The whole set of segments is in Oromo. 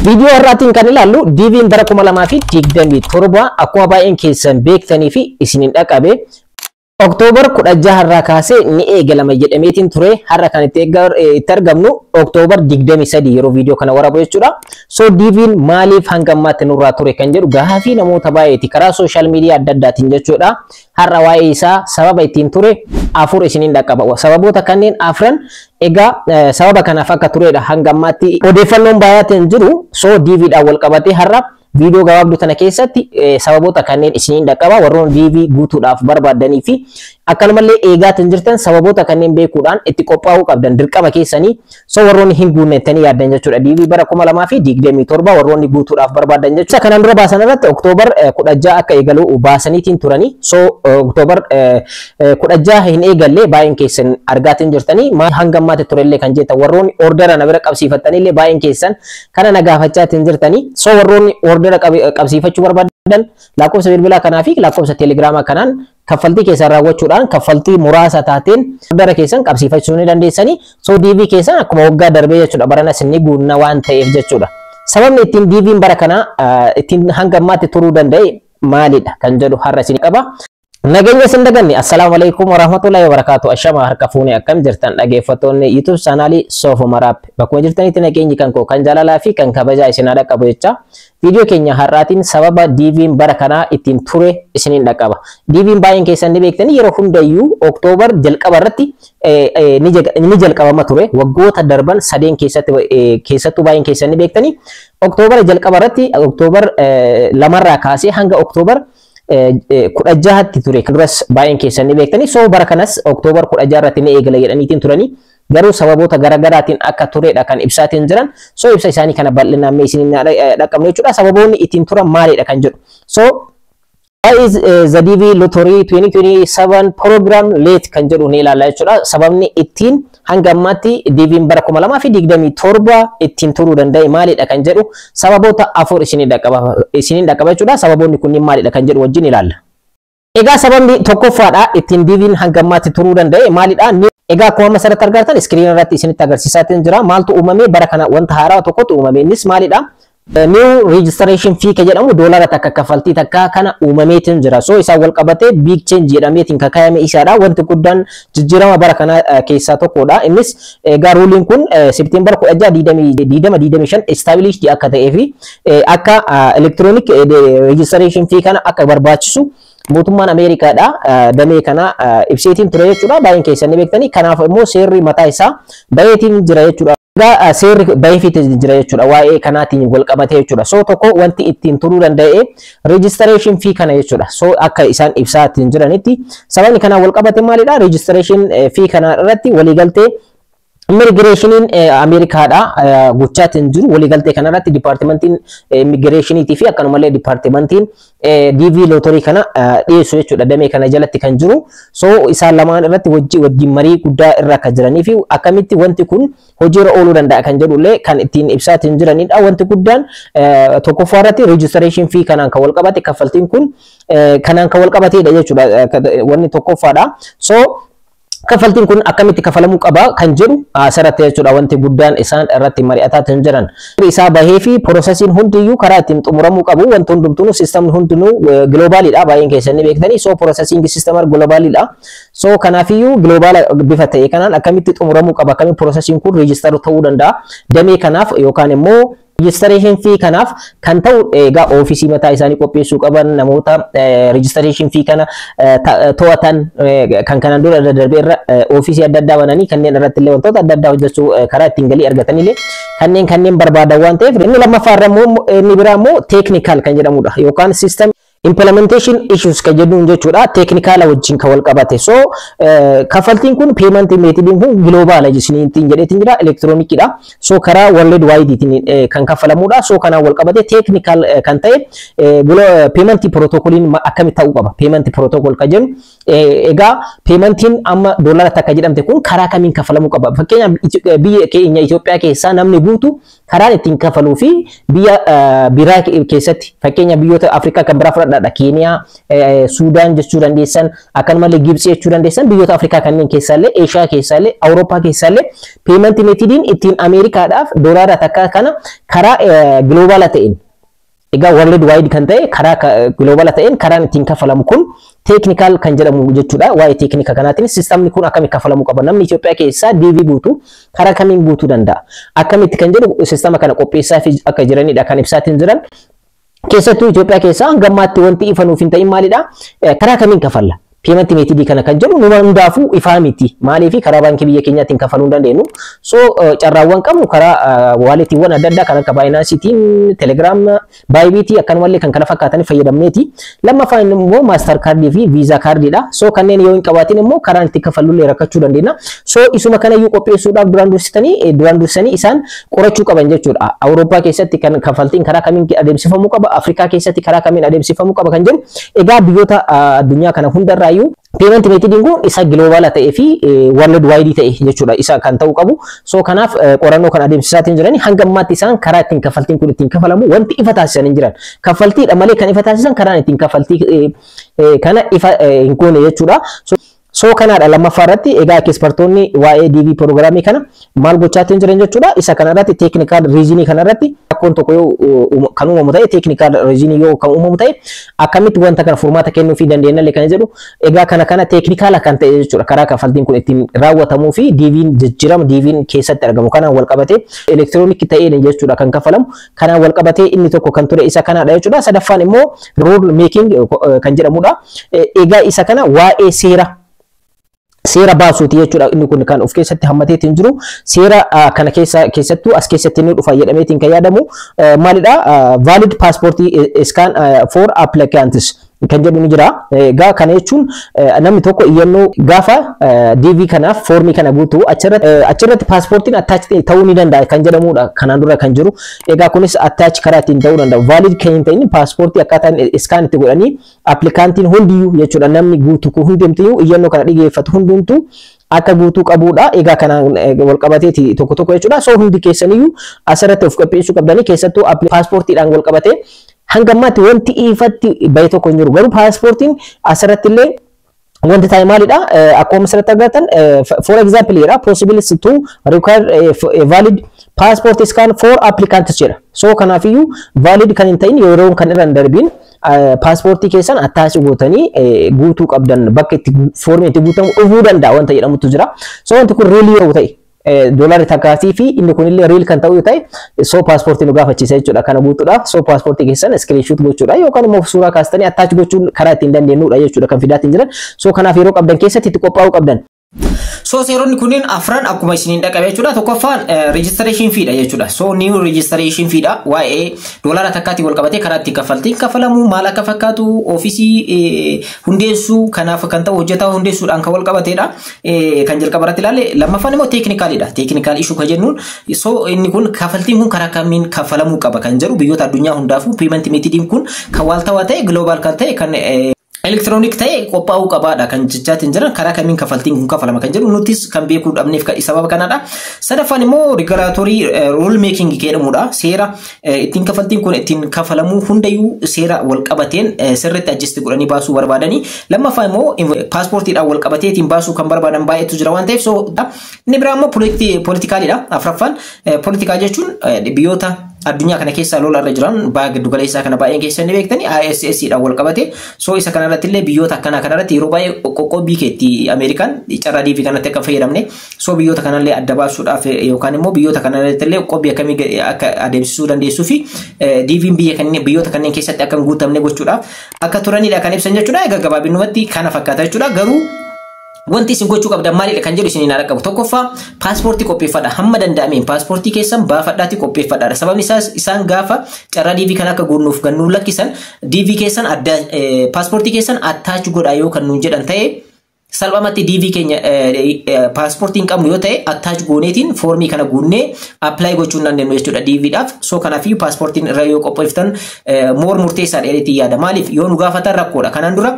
Viidiyoo har'aatiin kan ilaallu DV'n bara 2027 akkuma baay'een keessan beektanii fi isiniin dhaqabe October 16 irraa kaasee ni eegalama jedhameetiin ture. Har'a kan itti argamnu October 23 yeroo viidiyoo kana waraabu jechuudha. So DV'n maaliif hanga ammaatti nurraa ture kan jedhu gaafii namoota baay'eeti karaa social media adda addaatiin jechuudha. Har'a waa'ee isaa sababa ittiin ture afur isiniin dhaqqaba. Sababoota kanneen afran egaa sababa kanaaf akka turedha hanga ammaatti odeeffannoon baay'ateen jiru. So DVdhaan wal qabatee har'a viidiyoo gabaabduu tana keessatti sababoota kanneen isiniin dhaqqaba. Warroon DV guutuudhaaf barbaaddanii fi akkanumallee eegaatiin jirtan sababoota kanneen beekuudhaan itti qophaa'uu qabdan dirqama keessanii. So warroonni hin guunnettanii yaaddan jechuudha. DV bara 2027 warroonni guutuudhaaf barbaadan jechuudha. Kanaan dura baasan irratti October 16 akka eegalu baasaniitiin turanii. So October 16 hin eegalle baay'een keessan argaatiin jirtanii. Hanga ammaatti turellee kan jettan warroonni ordera na bira qabsiifattanillee baay'een keessan kana na gaafachaatiin jirtanii. So warroonni ordera qabsiifachuu barbaadan lakkoofsa bilbilaa kanaa fi lakkoofsa teelegiraamaa kanaan kaffaltii keessan raawwachuudhaan kaffaltii muraasa taateen ordera keessan qabsiifachuu ni dandeessanii. So DV keessan akkuma waggaa darbee jechuudha baranas ni guunna waan ta'eef jechuudha. Sababni ittiin DV'n bara kanaa ittiin hanga ammaatti turuu danda'e maalidha kan jedhu har'a isin qaba. Nageenya isin daganne, assalaamu alaikum warahmatullahi wabarakatuh. Ashama, harka fuune, akkam jirtan dhaggeeffattoonni YouTube chaanaalii Soofo Maraap? Bakkuma jirtanitti nageenyi kan koo kan jaalalaa fi kan kabajaa isin haadha qabu jecha, viidiyoo keenya har'aatiin sababa DV'n bara kanaa ittiin ture isiniin dhaqqaba. DV'n baay'een keessan ni beektanii, yeroo hundayyuu October jalqaba irratti ni jalqabama ture. Waggoota darban sadeen keessatti keessattuu baay'een keessan ni beektanii, October jalqaba irratti October 2rraa kaasee hanga October 16tti ture. Kan duras baay'een keessan ni beektanii. So bara kanas October 16 irratti ni eegala jedhaniitiin turanii. Garuu sababoota garaagaraatiin akka turedha kan ibsaatiin jiran. So ibsa isaanii kana bal'inaan mee isiniin dhaqqabnu jechuudha. Sababoonni ittiin turan maalidha kan jedhu. So "Why is the DV Lottery 2027 program late?" kan jedhu ni ilaalla jechuudha. Sababni ittiin hanga ammaatti DV'n bara 2027 ittiin turuu danda'e maalidha kan jedhu sababoota afur isiniin dhaqqaba jechuudha. Sababoonni kunniin maalidha kan jedhu wajjin ilaalla. Egaa sababni tokkoffaadha ittiin DV'n hanga ammaatti turuu danda'e maalidha? Egaa akkuma amma asirratti argartan screen irratti isinitti agarsiisaatiin jira. Maaltu uumame? Bara kana wanta haaraa tokkotu uumame. Innis maalidha? New registration fee ka jedhamu $1 kaffaltii takka kana uumameetiin jira. So isaan wal qabatee big change jedhameetiin kakaayame isaadha. Wanti guddaan jijjiirama bara kana keessaa tokkodha. Innis egaa ruleiin kun September 16 2025 established akka ta'ee fi akka electronic registration fee kana akka barbaachisu mootummaan Ameerikaadha damee kana ibseetiin ture jechuudha. Baay'een keessan ni beektanii. Kanaaf immoo seerri mataa isaa bayeetiin jira jechuudha. Egaa seerri bayeefiitti jira jechuudha waa'ee kanaatiin wal qabatee jechuudha. So tokko wanti ittiin turuu danda'e registration fee kana jechuudha. So akka isaan ibsaatiin jiranitti sababni kanaan wal qabate maalidha? Registration fee kana irratti waliigaltee immigrationiin Ameerikaadha gochaatiin jiru. Waliigaltee kanarratti departmentiin immigrationiitii fi akkanumallee departmentiin DV lottery kana dhiyeessu jechuudha damee kana jalatti kan jiru. So isaan lamaan irratti wajjin marii guddaa irra akka jiranii fi akkamitti wanti kun hojiirra ooluu danda'a kan jedhullee kan ittiin ibsaatiin jiranidha. Wanti guddaan tokkoffaa irratti registration fee kanaan kan wal qabate, kaffaltiin kun kanaan kan wal qabatedha jechuudha wanni tokkoffaadha. So kaffaltiin kun akkamitti kafalamuu qaba kan jedhu asirratti jechuudha wanti guddaan isaan irratti mari'ataa kan jiran. Isaa bahee fi processiin hundiyyuu karaa ittiin xumuramuu qabu, wanti hundumtuu systemni hundinuu globalidha, baay'een keessan ni beektanii. So processing system globalidha. So kanaafiyyuu global bifa ta'e kanaan akkamitti xumuramuu qaba, akkamitti processiin kun register ta'uu danda'a damee kanaaf yookaan immoo registration fee kanaaf kan ta'u, egaa office mataa isaanii qopheessuu qaban, namoota registration fee kana to'atan kan kanaan dura daddarbee irra office adda addaa bananii kanneen irratti illee wantoota adda addaa hojjechuu karaa ittiin galii argatanillee kanneen barbaadan waan ta'eef. Inni lammaffaa irra immoo, inni biraa immoo technical kan jedhamudha yookaan system implementation issues kan jennuun jechuudha, technical wajjin kan wal qabate. So kaffaltiin kun, payment methodiin kun global isiniin jedheetiin jira, electronicidha. So karaa world wide kan kaffalamudha. So kanaan wal qabate technical kan ta'e payment protocoliin akkamitti ta'uu qaba, payment protocol kan jennu. Egaa paymentiin amma $1 jedhamte kun karaa kamiin kaffalamuu qaba? Fakkeenyaaf biyya keenya Itoophiyaa keessaa namni guutu karaan ittiin kafaluu fi biyya biraa keessatti, fakkeenya biyyoota Afrikaa kan biraa fudhadha. fudhadhaadha. Keeniyaa, Suudaan jechuu dandeessan, akkanumallee Gibxii jechuu dandeessan, biyyoota Afrikaa kanneen keessaallee, Eeshiyaa keessaallee, Awurooppaa keessaallee payment methodiin ittiin Ameerikaadhaaf doolaara takka kana karaa global ta'een, egaa world wide kan ta'e, karaa global ta'een karaan ittiin kafalamu kun technical kan jedhamu jechuudha. Waa'ee teeknika kanaatiin systemni kun akkamitti kafalamuu qaba? Namni Itoophiyaa keessaa DV guutuu karaa kamiin guutuu danda'a? Akkamitti kan jedhu systema kana qopheessaa fi akka jiranidha kan ibsaatiin jiran. Keessattuu Itoophiyaa keessaa hanga ammaatti wanti ifa nuuf hin ta'in maalidha? Karaa kamiin kafalla? Payment methodii kana kan jedhu numa hundaafuu ifaa miti. Maaliif karaa baankii biyya keenyaatiin kafaluu hin dandeenyu. So carraawwan qabnu karaa walletiiwwan adda addaa kan akka Binanceiitiin, Telegram, Bybitii, akkanumallee kan kana fakkaatan fayyadamneeti. Lammaffaan immoo Mastercardii fi Visa cardiidha. So kanneen yoo hin qabaatin immoo karaan itti kafalullee rakkachuu dandeenya. So isuma kanayyuu qopheessuudhaaf duraan dursanii isaan qorachuu qaban jechuudha. Awurooppaa keessatti kan kafaltiin karaa kamiin adeemsifamuu qaba, Afrikaa keessatti karaa kamiin adeemsifamuu qaba kan jedhu, egaa biyyoota addunyaa kana hundarraayyuu payment methodiin kun isa global ta'ee fi world wide ta'e jechuudha isa kan ta'uu qabu. So kanaaf qorannoo kan adeemsisaatiin jirani hanga ammaatti isaan karaa ittiin kaffaltiin kun ittiin kafalamu wanti ifa taasisan hin jiran. Kaffaltiidha malee kan ifa taasisan karaan ittiin kaffaltii kana ifa hin goone jechuudha. So kanaadha lammaffaa irratti egaa expertoonni waa'ee DV programii kana maal gochaatiin jiran jechuudha. Isa kanarratti, technical reasonii kanarratti rakkoon tokko yoo kan uumamu ta'e, technical reasonii yoo kan uumamu ta'e, akkamitti wanta kana furmaata kennuu fi dandeenyallee kan jedhu, egaa kana technical kan ta'e jechuudha. Karaa kaffaltiin kun ittiin raawwatamuu fi DV'n jijjiirama DV'n keessatti argamu kanaan wal qabatee electronic ta'een jechuudha kan kaffalamu kanaan wal qabatee inni tokko kan ture isa kanaadha jechuudha. Sadaffaan immoo rule making kan jedhamudha. Egaa isa kana waa'ee seera baasuuti jechuudha. Inni kun kan of keessatti hammateetiin jiru seera kana keessa keessattuu as keessatti inni dhufa jedhameetiin kan yaadamu maalidha? Valid passport scan for applicants kan jedhu ni jira. Egaa kana jechuun namni tokko iyyannoo gaafa DV kanaaf foormii kana guutuu achirratti paaspoortiin attach ta'uu ni danda'a kan jedhamudha kanaan dura kan jiru. Egaa kunis attach karaa ittiin ta'uu danda'a. Valid kan hin ta'in paaspoortii akkaataan scan itti godhanii applicantiin hundiyyuu jechuudha, namni guutuu kun hundumtiyyuu iyyannoo kana dhigeeffatu hundumtuu akka guutuu qabudha. Egaa kanaan wal qabateeti tokko tokko jechuudha. So hundi keessaniyyuu asirratti of qopheessuu qabdanii, keessattuu paaspoortiidhaan wal qabatee hanga ammaatti wanti ifatti bahe tokko hin jiru. Garuu paaspoortiin asirratti illee wanti ta'e maalidha? Akkuma asirratti argatan, for example jedha, possibility to require a valid passport scan for applicants jedha. So kanaafiyyuu valid kan hin ta'in yeroo kan irra hin darbiin paaspoortii keessan attach gootanii guutuu qabdan, bakka itti foormii itti guutamu dhufuu danda'a wanta jedhamutu jira. So wanti kun real yoo ta'e, doolaarri takkaatii fi inni kunillee real kan ta'u yoo ta'e, so paaspoortii nu gaafachiisa jechuudha kana guutuudhaaf. So paaspoortii keessan screenshot gochuudha yookaan immoo suuraa kaastanii attach gochuun karaa ittiin dandeenyudha jechuudha kan fidaatiin jiran. So kanaaf yeroo qabdan keessatti itti qophaa'uu qabdan. So seeronni kunneen afran akkuma isiniin dhaqabe jechuudha. Tokkoffaan registration feedha jechuudha. So new registration feedha. Waa'ee doolaara takkaatiin wal qabatee karaa ittiin kaffaltiin kafalamu maal akka fakkaatu, officeii hundeessuu kanaaf kan ta'u hojjetaa hundeessuudhaan kan wal qabateedha. Kan jalqaba irratti ilaalle lammaffaan immoo technicalidha. Technical issue kan jennuun, so inni kun kaffaltiin kun karaa kamiin kaffalamuu qaba kan jedhu, biyyoota addunyaa hundaafuu payment methodiin kun kan waaltawaa ta'e, global kan ta'e, kan electronic ta'e qophaa'uu qabaadha kan jechaatiin jiran. Karaa kamiin kaffaltiin kun kafalama kan jedhu nutis kan beekuu dhabneef sababa kanadha. Sadaffaan immoo regulatory rule making jedhamudha. Seera ittiin kaffaltiin kun ittiin kafalamuu hundayyuu seera wal qabateen sirriitti adjust godhanii baasuu barbaadanii. Lammaffaa immoo paaspoortiidhaan wal qabateetiin baasuu kan barbaadan baay'eetu jira waan ta'eef, so inni biraa immoo politicalidha. Afraffaan political jechuun biyyoota addunyaa kana keessaa lola irra jiran baha giddu galeessaa kana baay'een keessan ni beektani, ISIS dhaan wal qabate. So isa kanarratti illee biyyoota akkanaa kanarratti yeroo baay'ee qoqqobbii keetti Ameerikaan carraa DV kanatti akka fayyadamne. So biyyoota kanallee adda baasuudhaaf yookaan immoo biyyoota kanarratti illee qoqqobbii akkamii akka adeemsisuu dandeessuu fi DV'n biyya kanneen biyyoota kanneen keessatti akka hin guutamne gochuudhaaf akka turanidha kan ibsan jechuudha. Egaa gabaabinumatti kana fakkaata jechuudha. Garuu wanti isin gochuu qabdan maalidha kan jedhu isin hin qabu. Tokkoffaa, paaspoortii qopheeffadha. Hamma danda'ameen paaspoortii keessan baafadhaati qopheeffadha. Sababni isaas isaan gaafa carraa DV kan akka guunnuuf gannuu lakkisan DV keessan adda paaspoortii keessan attach godhaa yoo kan nuun jedhan ta'e, salphumatti DV keenya paaspoortii hin qabnu yoo ta'e, attach gooneetiin foormii kana guunnee apply gochuu hin dandeenyu jechuudha DVdhaaf. So kanaafiyyuu paaspoortiin irra yoo qopheeffatan more murteessaadha jedheetiin yaada. Maaliif yoo nu gaafatan rakkoodha. Kanaan dura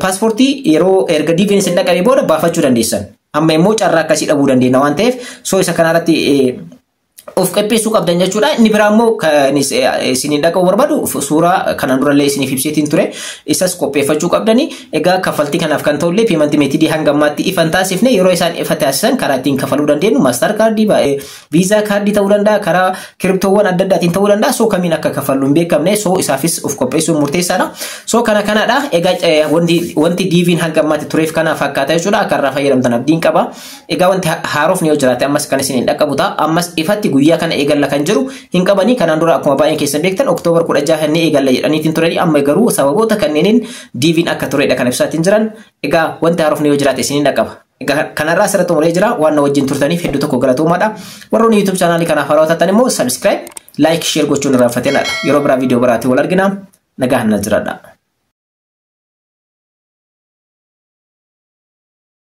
paaspoortii yeroo erga DV'n isin dhaqabee booda baafachuu dandeessan. Amma immoo carraa akkasii dhabuu dandeenya waan ta'eef, so isa kanarratti Of qopheessuu qabdan jechuudha. Inni biraa immoo kan isiniin dhaquu barbaadu, suuraa kanaan durallee isiniif ibseetiin ture, isas qopheeffachuu qabdani. Egaa kaffaltii kanaaf kan ta'ullee payment method hanga ammaatti ifa hin taasifne. Yeroo isaan ifa taasisan karaa ittiin kafaluu dandeenyu, Master Card, Visa card ta'uu danda'a, karaa cryptowwan adda addaatiin ta'uu danda'a. So kamiin akka kafallu hin beekamne, so isaafis of qopheessuun murteessaadha. So kana kanadha. Egaa wanti DV'n hanga ammaatti tureef kana fakkaata jechuudha. Akka irraa fayyadamtan abdiin qaba. Egaa wanti haarofni yoo jiraate ammas kan isiniin dhaqqabu ta'a. Ammas ifatti guyyaa kana eegalla kan jiru hin qabanii. Kanaan dura akkuma baay'een keessan beektan October 16 inni eegalla jedhaniitiin turanii, amma garuu sababoota kanneeniin DV'n akka turedha kan ibsaatiin jiran. Egaa wanti haarofni yoo jiraate isiniin dhaqqaba. Egaa kanarraa asirratti xumuree jira. Waan na wajjin turtaniif hedduu tokko galatoomaadha. Warroonni YouTube channel kanaaf haarawaa taatan immoo subscribe, like, share gochuun irraanfatinaadha. Yeroo biraa viidiyoo biraatiin wal argina. Nagaa na jiraadha.